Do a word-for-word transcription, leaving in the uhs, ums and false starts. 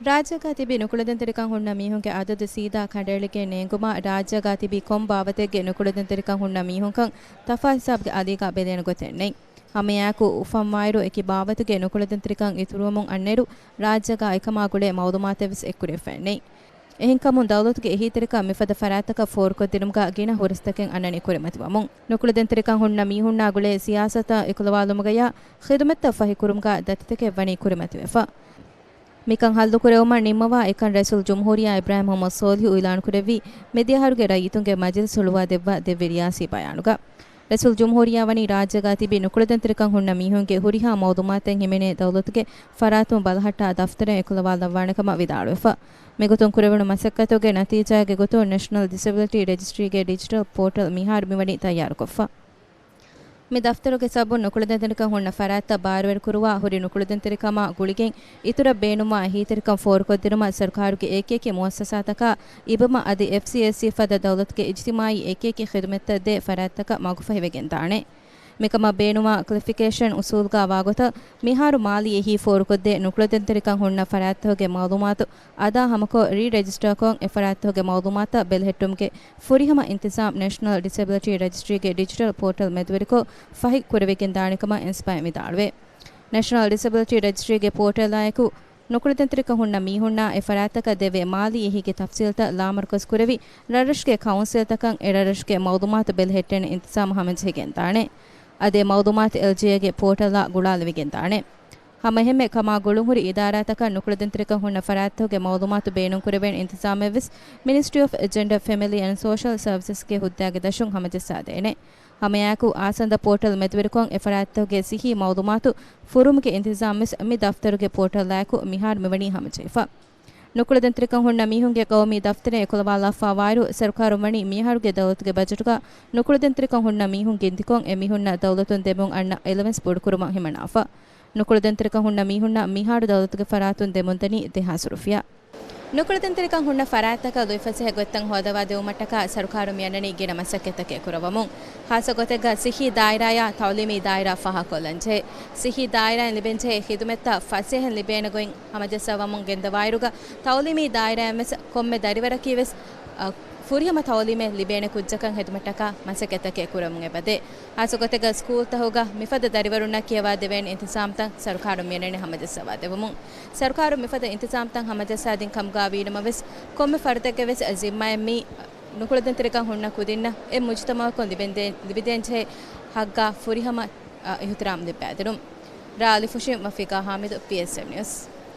ރާއްޖޭގަ ތިބި ނުކުޅެދުންތެރިކަން ހުންނަ މީހުންގެ އަދަދު ސީދާ ކަނޑައެޅިގެން ނޭނގުމަށް ރާއްޖޭގަ ތިބި ކޮން ބާވަތެއްގެ ނުކުޅެދުންތެރިކަން ހުންނަ މީހުންކަން ތަފާ ހިސާބުގެ އަލީގަ ބެލޭނެ ގޮތެއް ނެތް. ހަމައެއާއެކު އުފަންވާއިރު އެކި ބާވަތުގެ ނުކުޅެދުންތެރިކަން އިތުރުވަމުން އަންނައިރު ރާއްޖޭގަ އެކަމާ ގުޅޭ މައުލޫމާތެއް ވެސް އެއްކުރެވިފައެއް ނެތް. އެހެންކަމުން ދައުލަތުގެ އެހީތެރިކަން މިފަދަ ފަރާތްތަކަށް ފޯރުކޮށްދިނުމުގަ ގިނަ ހުރަސްތަކެއް އަންނަނީ ކުރިމަތިވަމުން. ނުކުޅެދުންތެރިކަން ހުންނަ މީހުންނާ ގުޅޭ ސިޔާސަތާ އެކުލަވާލުމުގަޔާ ޚިދުމަތްތައް ފަހިކުރުމުގަ ދަތިތަކެއް ވަނީ ކުރިމަތިވެފަ. މިކަން ހައްލުކުރެވުމަށް ނިންމަވާ އެކަން ރައީސުލްޖުމްހޫރިއްޔާ އިބްރާހިމް މުޙައްމަދު ޞޯލިޙު އިޢުލާނުކުރެއްވީ، މިދިޔަ އަހަރުގެ ރައްޔިތުންގެ މަޖިލިސް ހުޅުވާދެއްވާ ދެއްވި ރިޔާސީ ބަޔާނުގަ. ރައީސުލްޖުމްހޫރިއްޔާ ވަނީ ރާއްޖޭގަ ތިބި ނުކުޅެދުންތެރިކަން ހުންނަ މީހުންގެ ހުރިހާ މައުލޫމާތެއް ހިމެނޭ ދައުލަތުގެ ފަރާތުން ބަލަހައްޓާ ދަފްތަރެއް އެކުލަވާލައްވާނެ ކަމަށް ވިދާޅުވެފަ. މިގޮތުން ކުރެވުނު މަސައްކަތުގެ ނަތީޖާގެ ގޮތުން ނެޝަނަލް ޑިސެބިލިޓީ ރެޖިސްޓްރީގެ ޑިޖިޓަލް ޕޯޓަލް މިހާރު މިވަނީ ތައްޔާރުކޮށްފަ. މި ދަފްތަރުގެ ސަބަބުން ނުކުޅެދުންތެރިކަން ހުންނަ ފަރާތްތައް ބާރުވެރިކުރުވާ ހުރި ނުކުޅެދުންތެރިކަމާ ގުޅިގެން އިތުރަށް ބޭނުންވާ އެހީތެރިކަން ފޯރުކޮށްދިނުމަށް ސަރުކާރުގެ އެކިއެކި މުއައްސަސާތަކާ އިބަމަ އަދި އެފްސީއެސްސީ ފަދަ ދައުލަތުގެ އިޖްތިމާއީ އެކިއެކި ޚިދުމަތްތައް ދޭ ފަރާތްތަކަށް މަގުފަހިވެގެންދާނެ. މިކަމަށް ބޭނުންވާ ކްލެރިފިކޭޝަން އުސޫލުގަ ވާގޮތަށް، މިހާރު މާލީ އެހީ ފޯރުކޮށްދޭ ނުކުޅެދުންތެރިކަން ހުންނަ ފަރާތްތަކުގެ މައުލޫމާތު އަދާ ހަމަކޮށް، ރީ ރެޖިސްޓާކޮށް، އެ ފަރާތްތަކުގެ މައުލޫމާތުތައް ބެލެހެއްޓުމުގެ ފުރިހަމަ އިންތިޒާމް ނެޝަނަލް ޑިސެބިލިޓީ ރެޖިސްޓްރީގެ ޑިޖިޓަލް ޕޯޓަލް މެދުވެރިކޮށް ފަހި ކުރެވިގެންދާނެ ކަމަށް އިންސްޕަޔަރ ވިދާޅުވޭ. ނެޝަނަލް ޑިސެބިލިޓީ ރެޖިސްޓްރީގެ ޕޯޓަލާއެކު، ނުކުޅެދުންތެރިކަން ހުންނަ މީހުންނާ އެ ފަރާތްތަކަށް ދެވޭ މާލީ އެހީގެ ތަފްސީލްތައް ލާމަރުކަޒު ކުރެވި، ރަށްރަށުގެ ކައުންސިލްތަކަށް އެ ރަށްރަށުގެ މައުލޫމާތު ބެލެހެއްޓޭނެ އިންތިޒާމު ހަމަޖެހިގެންދާނެ. އަދި އެ މައުލޫމާތު އެލްޖީއޭގެ ޕޯޓަލްއާ ގުޅާލެވިގެންދާނެ. ހަމައެހެންމެ ކަމާ ގުޅުންހުރި އިދާރާތަކަށް ނުކުޅެދުންތެރިކަން ހުންނަ ފަރާތްތަކުގެ މައުލޫމާތު ބޭނުންކުރެވޭނެ އިންތިޒާމެއްވެސް މިނިސްޓްރީ އޮފް ޖެންޑަ، ފެމިލީ އެންޑް ސޯޝަލް ސަރވިސަސްގެ ހުއްދައިގެ ދަށުން ހަމަޖައްސާދޭނެ. ހަމައެއާއެކު، އާސަންދަ ޕޯޓަލް މެދުވެރިކޮށް އެ ފަރާތްތަކުގެ ސިއްހީ މައުލޫމާތު ފުރުމުގެ އިންތިޒާމްވެސް މި ދަފްތަރުގެ ޕޯޓަލާއެކު މިހާރު މިވަނީ ހަމަޖެހިފަ. ނުކުޅެދުންތެރިކަން ހުންނަ މީހުންގެ ގައުމީ ދަފްތަރެއް އެކުލަވާލާފަވާއިރު، ސަރުކާރުން ވަނީ މިއަހަރުގެ ދައުލަތުގެ ބަޖެޓުގަ ނުކުޅެދުންތެރިކަން ހުންނަ މީހުން ގިންތިކޮށް، އެ މީހުންނަށް ދައުލަތުން ދެމުން އަންނަ އެލަވެންސް ބޮޑުކުރުމަށް ހިމަނާފަ. ނުކުޅެދުންތެރިކަން ހުންނަ މީހުންނަށް މިހާރު ދައުލަތުގެ ފަރާތުން ދެމުންދަނީ ދެހާސް ރުފިޔާ. ނުކުޅެދުންތެރިކަން ހުންނަ ފަރާތްތަކަށް ލުއިފަސޭހަ ގޮތްތައް ހޯދަވާ ދެވުމަށްޓަކާ ސަރުކާރުން މިއަންނަނީ ގިނަ މަސައްކަތްތަކެއް ކުރައްވަމުން. ހާއްސަ ގޮތެއްގަ ސިއްހީ ދާއިރާޔާ ތައުލީމީ ދާއިރާ ފާހަގަކޮށްލަންޖެހޭ. ސިއްހީ ދާއިރާއިން ލިބެންޖެހޭ ޚިދުމަތްތައް ފަސޭހައިން ލިބޭނެ ގޮތް ހަމަޖައްސަވަމުން ގެންދަވާއިރުގަ، ތައުލީމީ ދާއިރާއިން ވެސް ކޮންމެ ދަރިވަރަކީ ވެސް، އަ، ފުރިހަމަ ތައުލީމެއް ލިބޭނެ ކުއްޖަކަށް ހެދުމަށްޓަކާ މަސައްކަތްތަކެއް ކުރަމުން އެބަދޭ. ހާއްސަ ގޮތެއްގަ ސްކޫލްތަހުގަ މިފަދަ ދަރިވަރުންނަށް ކިޔަވާ ދެވޭނެ އިންތިޒާމްތައް ސަރުކާރުން މިއަންނަނީ ހަމަޖައްސަވާ ދެވުމުން. ސަރުކާރުން މިފަދަ އިންތިޒާމްތައް ހަމަޖައްސާދިން ކަމުގަ ވީނަމަވެސް، ކޮންމެ ފަރުދެއްގެ ވެސް ޒިންމާއެއް މީ ނުކުޅެދުންތެރިކަން ހުންނަ ކުދިންނަށް އެ މުޖުތަމަޢަކުން ލިބެންދޭ-، ލިބިދޭންޖެހޭ ހައްގާ ފުރިހަމަ، އަ، އިޙުތިރާމް ލިއްބައިދިނުން. ރ. އަލިފުށިން ވަފީގާ ހާމިދު، ޕީއެސްއެމް ނިއުސް.